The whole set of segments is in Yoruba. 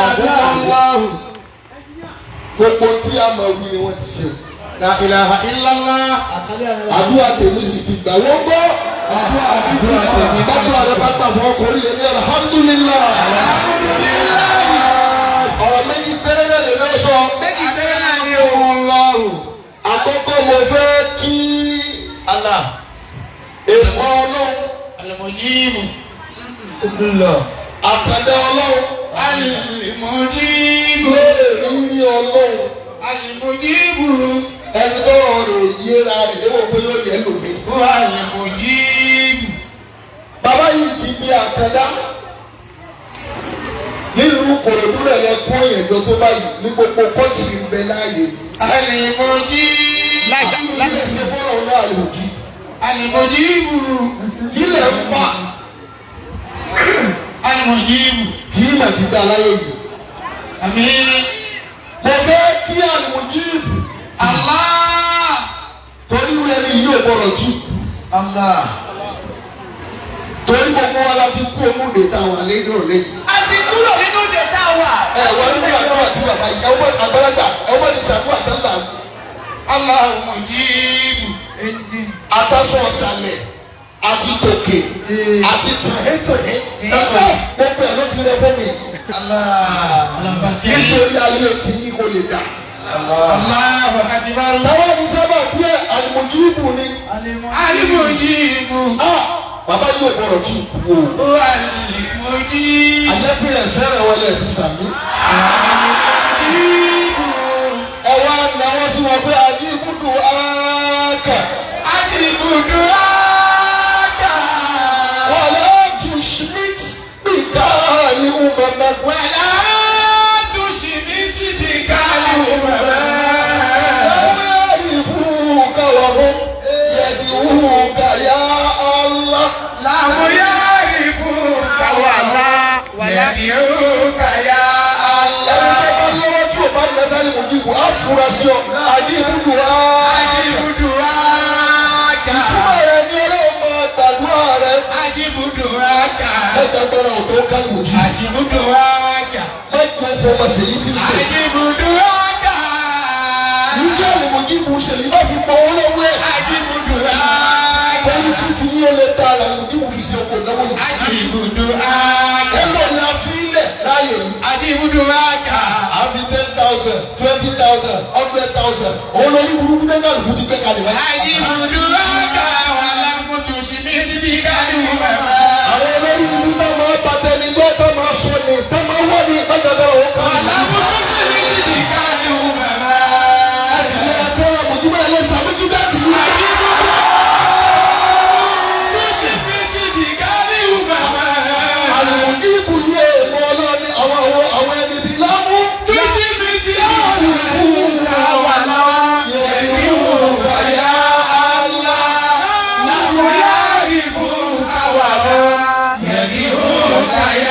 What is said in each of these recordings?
Allahu. Gbogbo tí a máa wí ni wọ́n ti ṣe. La ilaha illallah. Àdúrà tèmi sì ti gbà wọ́n gbọ́. Àdúrà tèmi náà. Bàbá rẹ bá gbà fún ọkùnrin rẹ ní alhamdulillah. Ọ̀rọ̀ méjì péré náà lè lọ sọ. Méjì péré náà ni o. Allahu. Àkọ́kọ́, mo fẹ́ kí Allah. èèmọ̀ Ọlọ́run, Al-Mujibu. Allah. Àkàndá Ọlọ́run, Al-Mujibu. lóòrí ní Ọlọ́run, Al-Mujibu. ẹni tọ́rọ̀ rẹ̀ ò yéra rẹ̀ léwọ́ pé yóò yẹ lómi. Al-Mujibu. Bàbá yìí ti di àkàndá nílùú Kòròdú rẹ̀ lẹ kó ìyẹ̀jọ tó báyìí ní gbogbo kọ́ọ̀tù ń bẹ láàyè yìí. Al-Mujibu. Kí lè ṣe fọ́nà náà àlòjì? Al-Mujibu. Kí lè ń fà Al-Mujibu. tí mà ti dá láyé yìí? Àmín. Mo fẹ́ kí àlùmọ́jíìbù Allah. torí rẹ̀ ni yóò gbọ́dọ̀ tú. Allah. Torí gbogbo wa la ti kú omúde táwọn àlejò lẹ́yìn. A ti kúrò nínú ìdè tá a wà. Ẹ wà nínú àdúrà tí bàbá yìí, ẹ wọ́n àgbàlagbà, ẹ wọ́n ní sàdúrà tán là. Allahu Mujibu. Àtàsọ ọ̀sàlẹ̀ àti tòkè àti tìhíntìhín, gbogbo ẹ̀ ló ti rẹ fún mi. Allah. Nítorí ayé tí yín kò lè dà. Allahu Akbar. Táwọn ní sábà bí ẹ àlùmọ̀jíìbù ni. Al-Mujibu. Ah, bàbá yóò gbọ́dọ̀ tún kú o. Al-Mujibu. Àjẹpẹ́ ẹ̀ fẹ́ràn wọlé ẹ̀ fi sàmí. Al-Mujibu. Ẹ wá náwó sí wọn pé àjíbùdù áàkà. Ajibu du'aka. Wàlá tushmit bika ní umama. Wala tushmit bika al-umama. Ya'rifuka wa hum yad'uka ya Allah. Lam ya'rifuka wa hum yad'uka ya Ẹni Allah. tó bá lọ́wọ́ tí o bá lọ sáré mojibu á fura sí ọ. Àjíbùdù áàkà. Ajibu du'aka. Ìtumọ̀ rẹ̀ ní Ọlọ́run máa gbàdúrà rẹ̀. Ajibu du'aka. Ẹ̀jẹ̀ gbọ́dọ̀ ò tó ká mojibu. Ajibu du'aka. Mẹ́jọ fọmọ sèyí tí ń sè. Ajibu du'aka. Ìjẹ́ àlùmọ̀jíbu ṣèyí má fi gbọ́ owó lọ́wọ́ ẹ̀. Ajibu du'aka. Torí kí ti yín ó lè ta àlùmọ̀jíbu fi ṣe oko lọ́wọ́ yìí. Ajibu du'aka. Ẹ̀rọ ni a fi ń lẹ̀ láàyè yìí. Ajibu du'aka. A fi 10,000, 20,000, 100,000. Òun lórí burúkú tẹ́ńgàlùkù ti gbé kalẹ̀ wáyé. Ajibu du'aka walam tushmit bika al-umama. Àwọn olórí burúkú tá máa bàtẹ́ni jẹ́, tá máa sọ ni, tá máa wọ́ ni gbàgbọ́ òun kan. Walam tushmit bika al-umama. Ẹ̀sìn ni ẹ fẹ́ràn mọ̀júmọ́ ẹ̀ lè sàmójúdá tì í. Ajibu tushmit bika al-umama. Àlùmọ̀jíbu yóò mọ ọlọ́ni àwọn ẹni bíi lámú. Tushmit bika al-umama. Yẹ̀dùn ya Allah. Lam ya'rifuka wa hum yad'uka ya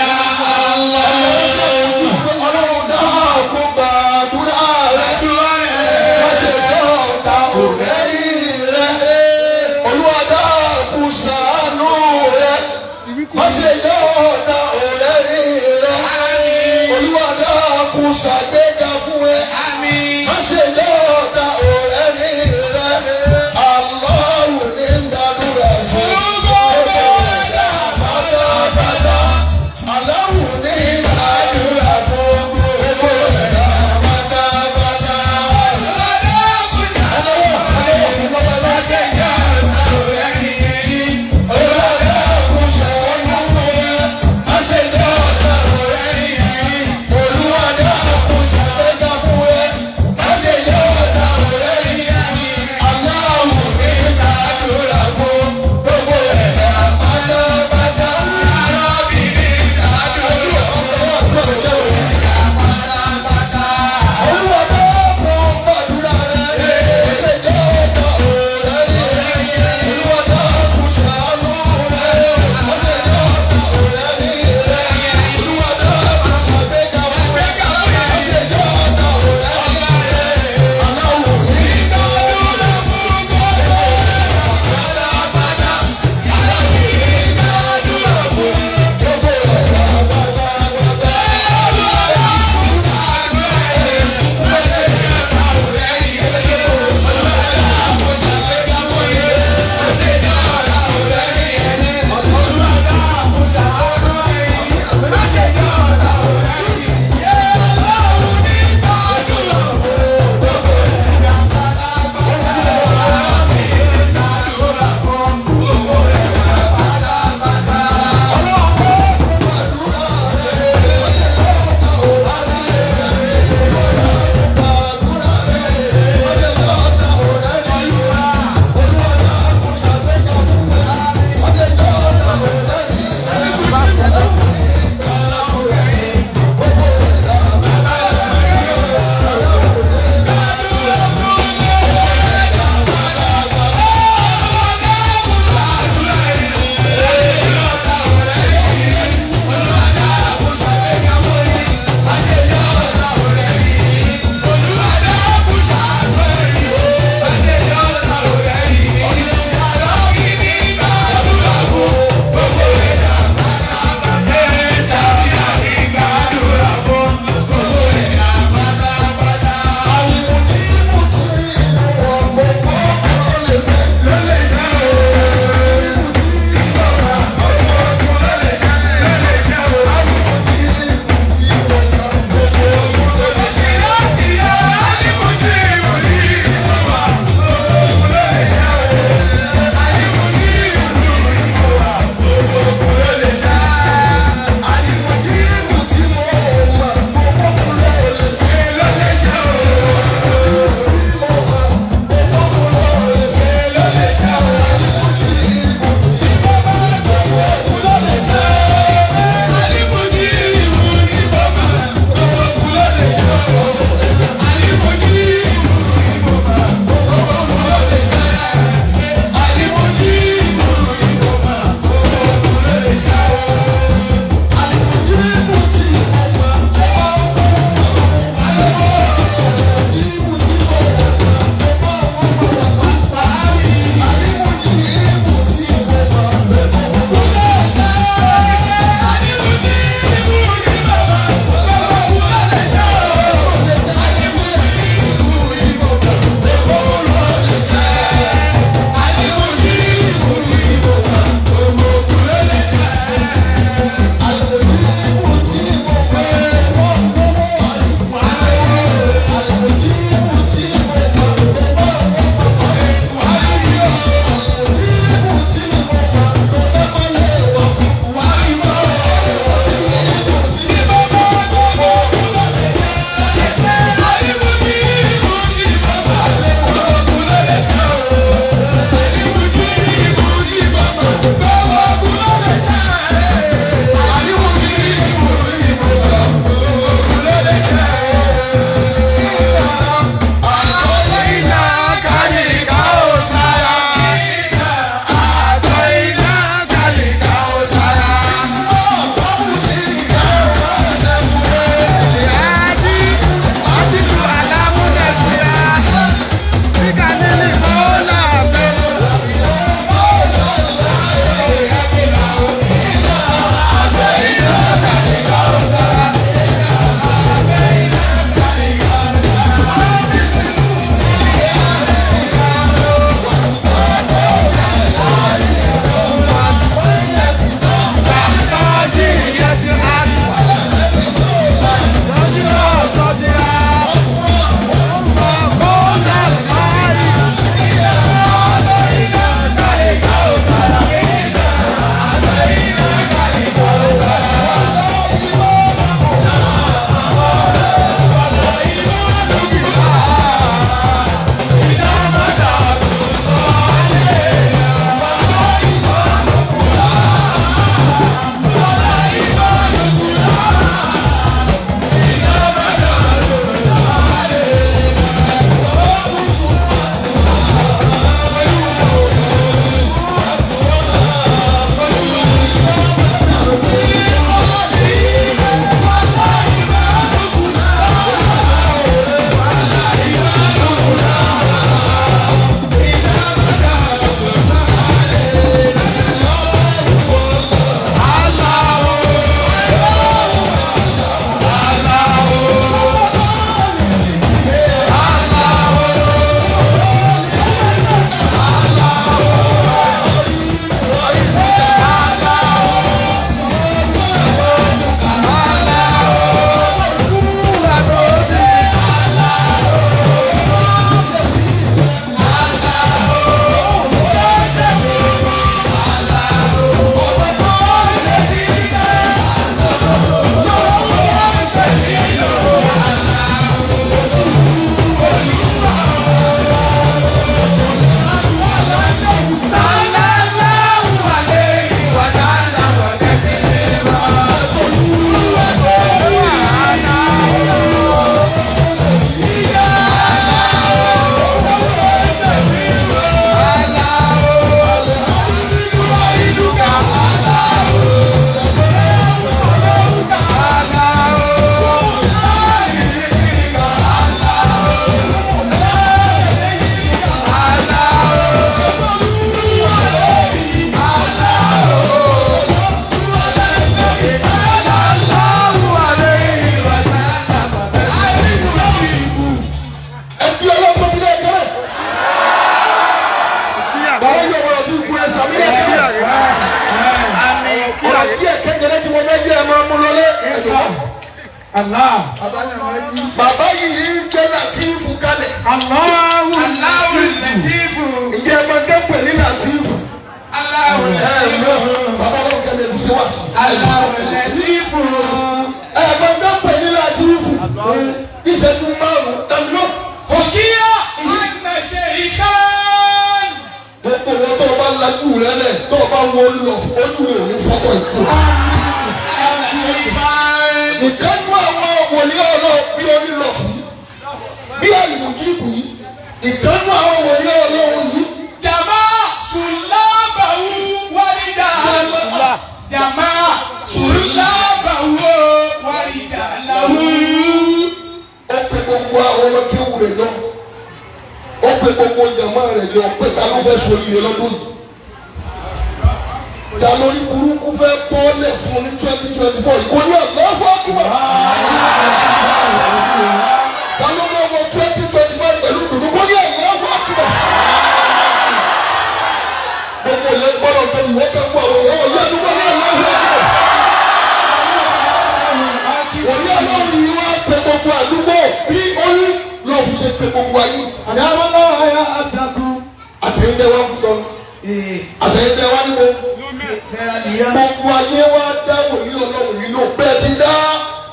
Allah. Bàbá náà máa jí. Bàbá yìí ń gbé Làtífù kalẹ̀. Allahu Allahu Latifu. Ǹjẹ́ ẹ máa dẹ́pẹ̀ ní Làtífù? Allahu Ẹ Latifu. mọ̀, bàbá náà kẹ́lẹ́ ti ṣe wá sí. Allahu Latifu. Ẹ máa dẹ́pẹ̀ ní Làtífù. Ìṣẹ́jú márùn-ún dàbí ló. Òkìyà àna sheikhan. Gbogbo wọn tó o bá lajú rẹ lẹ̀ tó o bá wọ lọ ojú rẹ ò ní fọ́tọ̀ ìkú. Àna sheikhan. Ìkánú àwọn wòlíì ọlọ́run bí onílọ̀ fún bí àlùmọ̀jìbù yìí. Ìkánú àwọn wòlíì ọlọ́run yìí. Jama sulabahu warida. Jama sulabahu warida lahu. Ó pe gbogbo àwọn ọlọ́kẹ́wù rẹ̀ jọ. Ó pe gbogbo jàmá rẹ̀ jọ pé ta ló fẹ́ sórí rẹ̀ lọ́dún yìí. Ta lórí burúkú fẹ́ bọ́ọ̀lẹ̀ fún ní 2024 kò ní Allahu Akbar. Ta ló fẹ́ wọ 2025 pẹ̀lú dùdú kò ní Allahu Akbar. Gbogbo yẹn gbọ́dọ̀ tó ní wọ́n kẹ́ gbọ́ àwọn ọ̀rọ̀ yẹn ló ní Allahu Akbar. Wòlíì ọlọ́run yìí wá pe gbogbo àdúgbò bí orí lọ́ọ́ fi ṣe pe gbogbo ayé. Àdámọ́lá ya àtàkùn. Àtẹ̀yìndẹ́ wa kú tọ́nu. Àtẹ̀yìndẹ́ wa ní gbogbo. Sẹ́ra nìyá. Gbogbo ayé wa dá wòlíì ọlọ́run yìí lò bẹ́ẹ̀ ti dá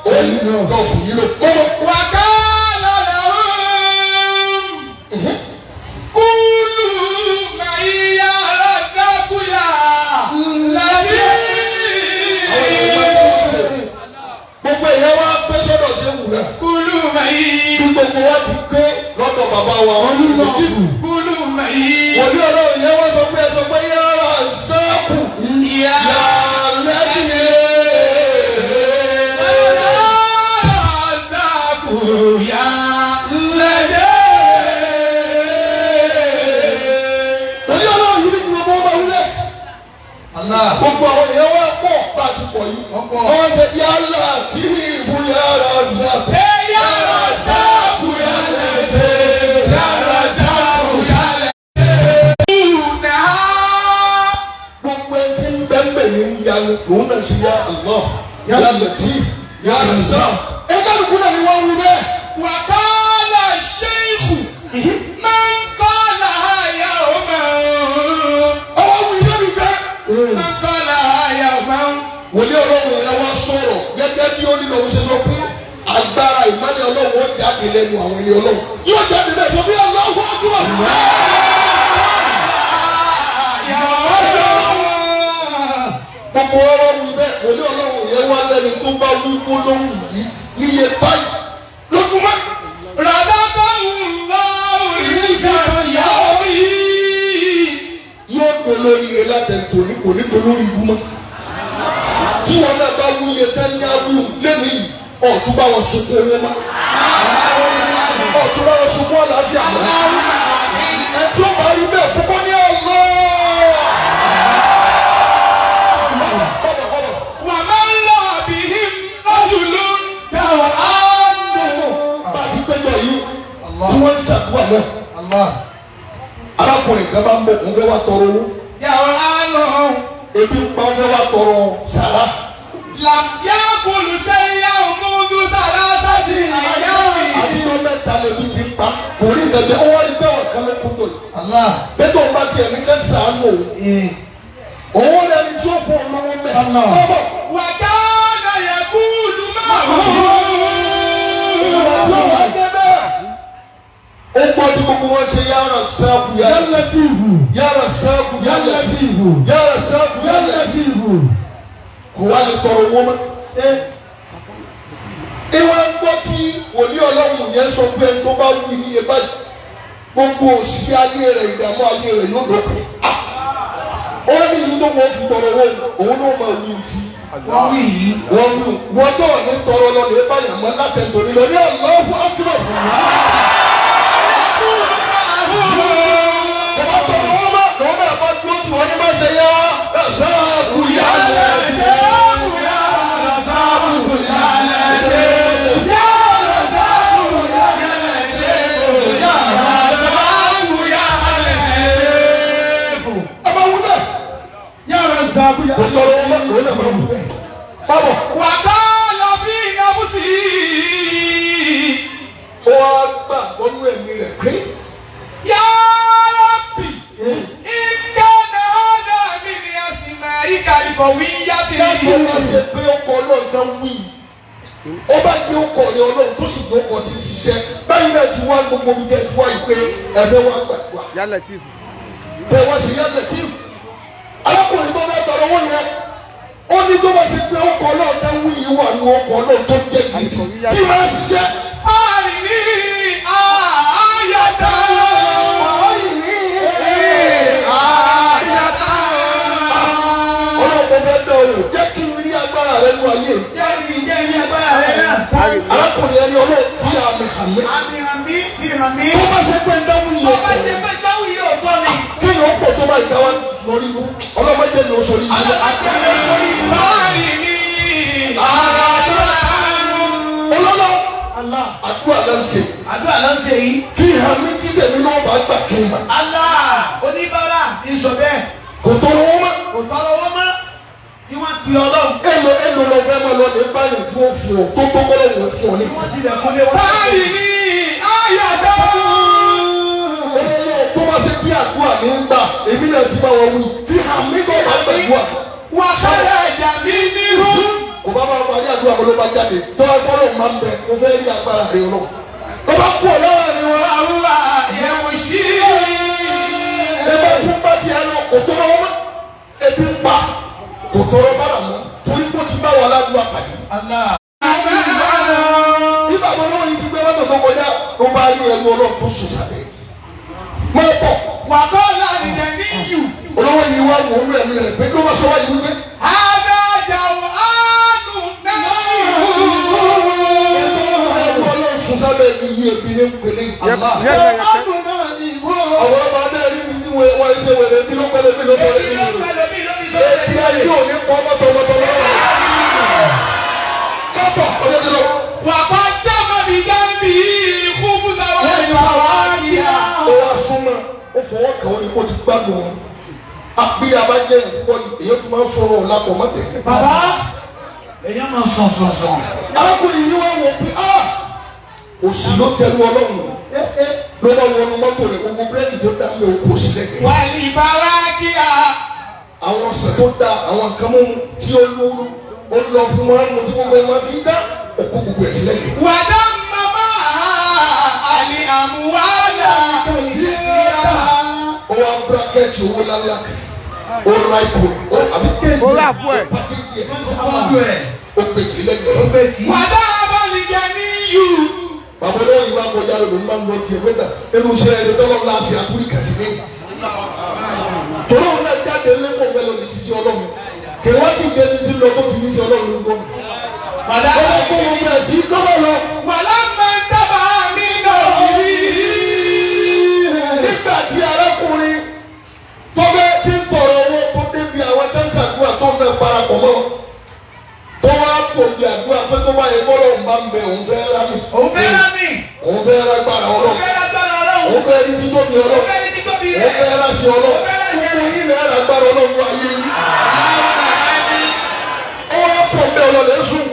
òun lọ́ọ̀fù yìí lò. وقال لهم قولوا معي يا رزاق يا لطيف. Gbogbo èèyàn wa pé sọ́dọ̀ ṣe wù náà. قولوا معي Tí gbogbo wa ti pé lọ́dọ̀ bàbá wa olùlọ́jì. قولوا معي Wòlíì ọlọ́run yẹn wá sọ pé ẹ sọ pé yàrá sáàpù يا yàrá lẹ́yìn. رزاق يا لطيف. Wòlíì ọlọ́run yìí ní gbogbo ọmọ wúlẹ̀. Allah. Gbogbo àwọn èèyàn wá pọ̀ bá a ti pọ̀ yìí. Ọ̀pọ̀. Wọ́n ṣe yálà tí ìfún yàrá sáàpù. يا رزاق يا لطيف يا رزاق يا لطيف. Gbogbo ẹ ti ń bẹ́ẹ̀ ní yanu lòun náà ṣe yá Allah yá Latif yá Razak. Ẹ kálukú náà ni wọ́n wí bẹ́ẹ̀. وقال الشيخ من قالها يوما Ọwọ́ wí débi jẹ́. من قالها يوما Wòlíì ọlọ́run yẹn wá sọ̀rọ̀ gẹ́gẹ́ bí ó ní lòun ṣe sọ pé agbára ìmọ̀lẹ̀ ọlọ́run ó jáde lẹ́nu àwọn ẹni ọlọ́run. Yóò jáde lẹ́nu sọ pé Allahu Akbar. Gbogbo ọ̀rọ̀ wí bẹ́ẹ̀ wòlíì ọlọ́run yẹn wá lẹ́nu tó bá wí gbólóhùn yìí níye báyìí lójúmọ́. رزقه الله رزقا يومي Yóò dolórí rẹ látẹ̀tò ní kò ní dolórí ibú mọ́. Tí wọn náà bá wí iye tẹ́ ní awú lẹ́nu yìí, ọ̀tún bá wọn sunkún owó mọ́. Ọ̀tún bá wọn sunkún àlàáfíà mọ́. Ẹ tí ó bá rí bẹ́ẹ̀ fún kọ́ ní ọ̀lọ́. ومن لا بهم رجل جوعان Bá a ti péjọ yìí, tí wọ́n ń ṣàdúrà náà. Allah. Arákùnrin kan bá ń bọ̀, òun fẹ́ wá tọrọ owó. جوعان Ebi ń pa òun fẹ́ wá tọrọ sàrà. لم يأكل شيئا منذ ثلاثة أيام Àdúgbò mẹ́ta lèbi ti ń pa. Kò rí ìdẹ̀jẹ̀, ó wá rí bẹ́ẹ̀ wọ̀ kán ló kú tó yìí. Allah. Bẹ́tọ̀ ń bá tiẹ̀ ní kẹ́ sàánù òun. Òun rẹ̀ ni tí ó fún un lówó mẹ́. Allah. Ọmọ وكان يقول معه ìgbà tí ó wà dé bẹ́ẹ̀. Ó gbọ́ tí gbogbo wọn ṣe yára sáàbù yára. Latifu. Yára sáàbù Ya yára. Latifu. Yára sáàbù Ya yára. Latifu. Kò wá lè tọrọ owó mọ́. Ìwà ń gbọ́ tí wòlíì ọlọ́run yẹn sọ pé ẹni tó bá wí níye báyìí. Gbogbo òṣì ayé rẹ̀ ìdààmú ayé rẹ̀ yóò dópin. Ah! Ó ní yìí tó wọ́n fi tọrọ owó òun náà máa wí ti. Wọ́n wí yìí. Wọ́n mú wọ́n tó ní tọrọ lọ lè báyà mọ́ látẹ̀ntò ní lọ ní Allahu Akbar. Bàbá tọrọ wọn bá lọ́wọ́ náà bá dúró tí wọ́n ní bá ṣe yá sáàbù yá lẹ́sẹ̀. Ẹ máa wú bẹ́ẹ̀. Ya Razaku ya Kò tọrọ wọn bá lọ́wọ́ náà máa wú bẹ́ẹ̀. Bábọ̀ وقال في نفسه kọ̀ ní ọlọ́run tó sì jókòó ti ṣiṣẹ́ báyìí náà ti wá gbogbo mi jẹ́ ti wá yìí pé ẹ fẹ́ wá gbàdúrà. Ya Latif. Tẹ wá sí Ya Latif. Arákùnrin tó bá tọrọ owó yẹn ó ní tó bá ṣe pé ọkọ̀ náà tẹ́ wí yìí wà ní ọkọ̀ náà tó jẹ́ gidi tí máa ń ṣiṣẹ́. Àrìní àyàtà. Àyàtà. Ọlọ́pàá fẹ́ dán o jẹ́ kí n rí agbára rẹ nú ayé mi. Jẹ́ ìrí agbára rẹ náà. Arákùnrin ẹni ọlọ́run fi àmì hàn mí. Àmì hàn mí, fi hàn mí. Tó bá ṣe pé ń dáhùn yìí Tó bá ṣe pé dáhùn yìí ò tọ́ ni. kéèyàn pọ̀ tó bá ìdáwà lórí ibú ọlọ́mọdé ni ó sọ ní ibú. Àti ẹni sórí ibú. Àrìní àyàtà. Ọlọ́lọ́ Allah. àdúrà ló ń ṣe Àdúrà ló ń ṣe yìí. fi hàn mí tí tèmi náà bá gbà kí n mà. Allah oníbàárà ń sọ bẹ́ẹ̀. Kò tó owó mọ́. Kò tọrọ owó mọ́. Ni wọ́n pe Ọlọ́run. Èlò èlò lọ fẹ́ máa lọ lè báyìí tí wọ́n fún ọ tó tó kọ́lọ́ wọ́n fún ọ ní. Tí wọ́n tilẹ̀kùn lé wọn. Àrìní àyàtà. Ọlọ́lọ́ tó bá ṣe bí àdúrà mi ń gbà èmi náà ti bá wọn wí fi hàn mí tó bá gbàdúrà. Wàhálà jàmí nírú. Kò bá máa parí àdúrà kó ló bá jáde tó bá gbọ́dọ̀ máa ń bẹ mo fẹ́ rí agbára rẹ ọlọ́run. Tó bá kú ọ láàrin wọn. Àwùwà yẹ̀wùsí. Ẹ bá fún bá tiẹ̀ lọ kò tó bá wọn mọ́. Ebi ń pa kò tọrọ bára mọ́ torí kó ti bá wà ládùúgbò àpàdé. Allah. Bí bàbá olówó yìí ti gbé mọ́tò tó kọjá ló bá rí ẹnu ọlọ́run tó sùn sábẹ́. Máa bọ̀ Wàkọ́lá nìyẹn. olówó yìí wá wò ó rẹ̀ mi rẹ̀ pé ló bá sọ wáyé wípé. Adájà ò ánú náà. Ẹnu ọlọ́run sùn sábẹ́ ní iye ebi ní pèlè. Àwọn ọba adé rí ti wọ́n wọ́n ṣe wẹ̀rẹ̀ bí ló pẹ̀lẹ́ bí ló sọ̀rọ̀ Ebi bí ló ló. pẹ̀lú mi ló fi sọ́dọ̀ Ebi ayé ò ní pọ́ mọ́tò mọ́tò lọ́wọ́. Kábọ̀ ọjọ́ ti lọ. Wàkọ́ dábàá mi dábì kúbúsà wà ní wàhálà. Ó wá súnmọ́ ó fọwọ́ kàn ó ní kó ti gbádùn wọn. Àbí abájẹ́ ìkọ́ èyí tó máa ń sọ̀rọ̀ ọ̀la pọ̀ mọ́tẹ̀. Bàbá. Èèyàn máa sàn sàn sàn. Arákùnrin yìí wá wọ̀ pé ah òsì ló tẹnu ọlọ́run ló bá wọnú mọ́tò rẹ̀ gbogbo búrẹ́dì tó dá mi ò kó sílẹ̀. Wàlí bàrákìá. Àwọn ọ̀sẹ̀ tó da àwọn nǹkan mú tí ó lóru ó lọ fún wọn mú tí gbogbo ẹ̀ máa fi dá òkú gbogbo ẹ̀ sílẹ̀. Wàdà màmá àlì àmúwálà. Ó wá bírákẹ́tì owó lálẹ́ kan ó ra ipò ó àbí Ó rà pọ̀ ẹ̀. pákéjì ẹ̀ Ọdún ẹ̀. ó pèjì lẹ́gbẹ̀ẹ́. Ó gbé tí. Wàdà abálìjẹ níyù. Bàbá olówó yìí wá kọjá lọ ló ń bá ń lọ tiẹ̀ wẹ́tà ẹnu iṣẹ́ ẹni tọ́lọ́ ńlá ṣe àkúrì kàṣí ní. Tọ́lọ́ ńlá jáde lẹ́kọ̀ọ́ fẹ́ lọ ní ṣiṣẹ́ ọlọ́run. Kèwá sì jẹ́ ní ti lọ tó ti ní ṣe ọlọ́run ló gbọ́. Wàdà Ọlọ́ kó gbogbo ẹ̀ tí lọ́wọ́ lọ. Wàlá máa ń dábàá mi náà rí. Nígbà tí arákùnrin tó bẹ́ ti ń tọrọ owó tó débi àwọn tó ń ṣàdúrà tó ń bẹ parapọ̀ mọ́. Tó wá kò bí àdúrà pé tó bá yẹ kọ́lọ́ ń bá ń bẹ òun fẹ́ rámì. Òun fẹ́ rámì. Òun fẹ́ rágbára Òun ọlọ́run. fẹ́ lágbára Ọlọ́run. Òun fẹ́ rí títóbi Òun ọlọ́run. fẹ́ ní títóbi Òun rẹ̀. fẹ́ láṣẹ ọlọ́run. Gbogbo yín lè rágbára ọlọ́run ayé yín. Ó wá pọ̀ bẹ́ẹ̀ ọlọ́lẹ̀ sùn.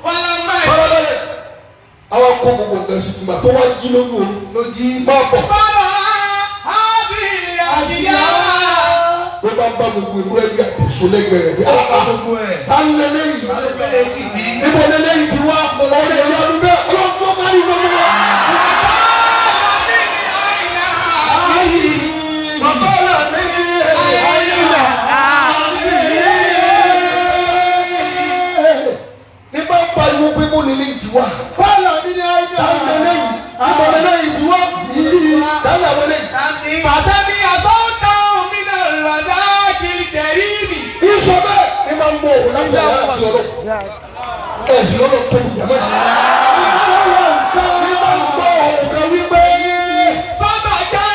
Wàlá máa ń Farabalẹ̀. Àwa kó gbogbo nǹkan sí ìgbà tó wá jí lójú oorun. Lójí. Máa bọ̀. bára ábìlì àṣìyá. Ló bá bá gbogbo ìwúrẹ́ bí àtẹ̀sọ lẹ́gbẹ̀ẹ́ rẹ̀ bí Ó àpá. gbogbo ẹ̀. Ta ń lé léyìí? Alẹ́ létí mi. Níbo lé léyìí ti wá? Ọ̀rẹ́ ìyá ọdún bẹ́ẹ̀ ọlọ́run tó kárí gbogbo wa. Wàkọ́lá mi ní àìná àti. Bàbá rẹ̀ mi. Ní bá ń pariwo pé mo lè léyìí ti wá. Fọlá mi ní àyíká. Ta ń lé léyìí? Níbo lé léyìí ti wá? Ta ń lé àwọn léyìí? Tani. Fàṣẹ́mi àsọ́tà omi náà rọ̀dá kiri kẹ̀rímì. Ìsọ bẹ́ẹ̀ ní máa ń bọ̀ òun láti ẹ̀yà àti ọlọ́run. Ẹ̀sìn lọ́dọ̀ tó ń jàmọ́. Ní máa ń gbọ́ òun kan wípé Fábàjá.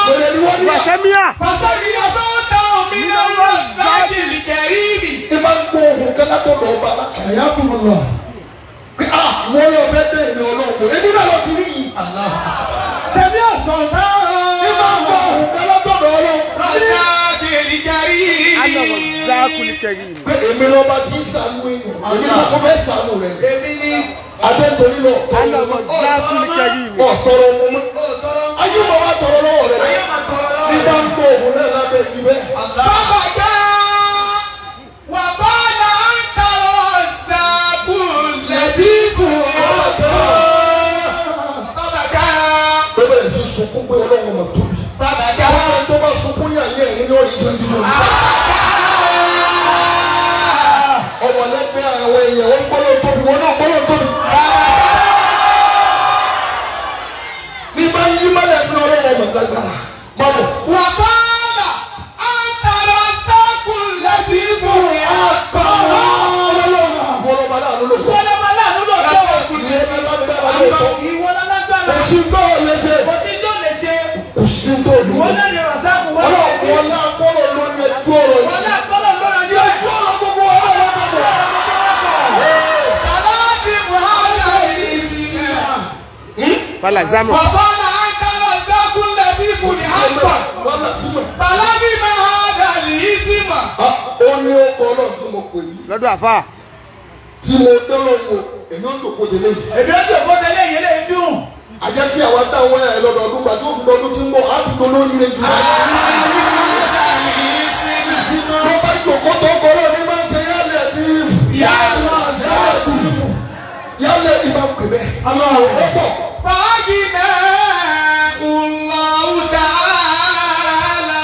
wèrè ni wọ́n ní à. Wàsẹ́míà. Fàṣẹ́mi àsọ́tà omi náà rọ̀dá kiri kẹ̀rímì. Ní máa ń gbọ́ òun kan látọ̀dọ̀ ọba alákàrà. Ẹ̀yà kùmù lọ. Pé a wọ́n lọ fẹ́ dé èmi ọlọ́run kò. Èmi náà lọ ti rí yìí. Sẹ̀mí ọ̀sán náà. Ní máa ń gbọ́ òun kan látọ̀dọ̀ ọlọ́run. Rọ̀dá kiri Ana kẹ̀rímì. Razakul Karim. Pé èmi lọ́ba tí ń sànú èèyàn. Èmi náà kò fẹ́ sànú rẹ̀. Èmi ni. Adéǹtorí lọ Ana tọrọ Razakul Karim. ọ̀tọ̀rọ̀ ọmọ mọ́. Ó tọrọ. Ayé mọ̀ wá tọrọ lọ́wọ́ rẹ̀. Ayé máa tọrọ Ní lọ́wọ́. bá ń gbọ́ òun náà lábẹ́ ìdí bẹ́ẹ̀. Fábàjá. Wàkọ́lá ń tọrọ ṣàkùn lẹ́tìkù. Ọlọ́run sunkún pé Ọlọ́run mà tóbi. Fàbàkà. Wọ́n tó bá sunkún ní àyè ẹ̀rín lórí 2025. Ọwọ́ lẹ́gbẹ́ àwọn èèyàn wọ́n gbọ́dọ̀ tóbi, wọ́n náà gbọ́dọ̀ tóbi. Ní bá yí mọ́lẹ̀ ní Ọlọ́run mà lágbára. Mọ́mọ́. Wàkàlà àǹtàrà sákùn láti fún akọ. Wọ́n lọ́ba láàánú lóòótọ́. Ìwọ láàánú lóòótọ́. Ìwọ lágbára lóòótọ́. Ìwọ lálágbára. Kò sí tó lè ṣe. Kò sí tó lè ṣe. Kò sí tó lè Ìwọ ṣe. náà ni Rasaku wọ́n lè Ọlọ́run ṣe. wọn náà gbọ́dọ̀ lórí ẹjọ́ ọ̀rọ̀ Ìwọ yìí. náà gbọ́dọ̀ lọ́rọ̀ yìí. Ẹjọ́ ọ̀rọ̀ gbogbo ọlọ́run gbogbo. Kàláàdì Muhammad ìsìnkú. Falazamu. Wàkàlà àǹtàrà sákùn láti fún akọ. Wọ́n là sí mọ̀. Bàlágì Mahadà ní ìsìnmà. Ó ní ó kọ́ ọlọ́run tí mo pè yìí. Lọ́dọ̀ àfà. Tí mo dọ́rọ̀ wò, èmi ó dòkó délé yìí. Èmi ó jòkó délé yìí lè dùn. Àjẹ́ bí àwa táwọn ẹ̀ lọ́dọọdún gbà tí ó fi lọ́dún tí ń bọ̀, á ti dolórí rẹ̀ jù lọ. Tó bá jòkó tó kọ́ ọlọ́run ní máa ń ṣe yálẹ̀ tí yálẹ̀ ìbá pè bẹ́ẹ̀. Ó pọ̀. Fàájì náà Allahu ta'ala.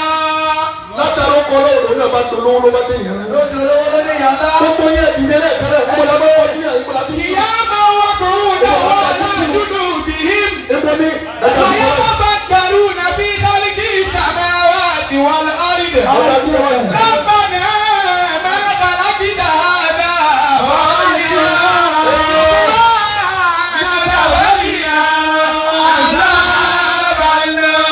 Látara ó kọ́ ọlọ́run lòun náà bá dolówó ló bá dé ìyẹn. Ó dolówó ló dé yàrá. Gbogbo yẹn ìdílé lẹ́ẹ̀kan náà, gbogbo làbá wọ́n ní àyíkó láti. Qiyama wa qu'udan wa ala junubihim. Ebo ní ẹ̀ka Wa ìfọ́. yatafakkaruna fi khalqi samawati wal ardi. Àwọn àdúrà wà ní. Rabbana ma khalaqta hadha batila. Subhanaka wa qina azaban nar.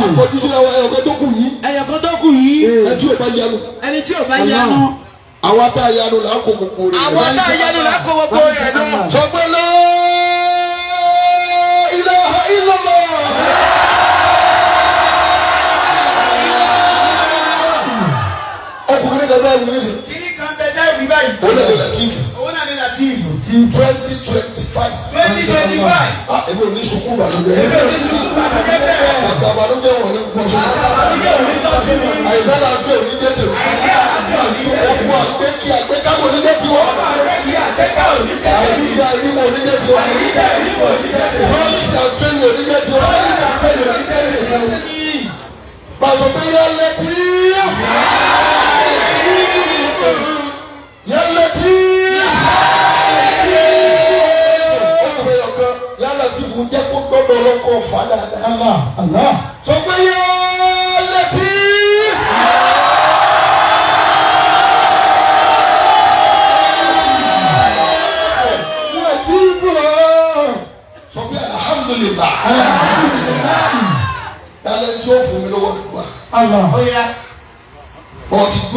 Akọjú sí àwọn ẹ̀yọ̀kan tó kù yìí. Ẹyọ̀kan tó kù yìí. Ẹ tí ò bá yanu. Ẹni tí ò bá yanu. Àwa tá a yanu là á kó gbogbo rẹ̀. Àwọn tá a yanu là á kó gbogbo rẹ̀ lọ. Sọ pé la ilaha illallah. Ọkùnrin kan bẹ́ẹ̀ wí nísìnyí. Kíní kan bẹ dá ìwí báyìí. Ó lè lè Latif. Owó náà ní Latif. 2025. 2025. Ah, èmi ò ní sunkún ìbànújẹ́. Èmi ò ní sunkún ìbànújẹ́ bẹ́ẹ̀. Bàtà ìbànújẹ́ wọ̀ ní gbọ́sọ̀. Àbànújẹ́ ò ní tọ́ sí mi. Àìdá làáfíà ò ní jẹ́ tèmi. Àìní àlàáfíà ò ní jẹ́ tèmi. Ọkọ̀ àgbékí àgbékáwò ní jẹ́ tiwọn. Ọmọ rẹ̀ kí àgbéká ò ní jẹ́ tèmi. Àìríjà ìrímọ̀ ò ní jẹ́ tiwọn. Àìríjà ìrímọ̀ ò ní jẹ́ tèmi. Promise and fail ò ní jẹ́ tiwọn. Promise and fail ò ní jẹ́ tèmi. Pàṣẹ pé yá létí. Allah Allah. Sọ pé yá létí. Latifu. Sọ pé alhamdulillah. Tálẹ̀ tí ó fún mi lọ́wọ́ àdúrà. Allah. Ó yá. Bọ́ọ̀ ti gbọ́.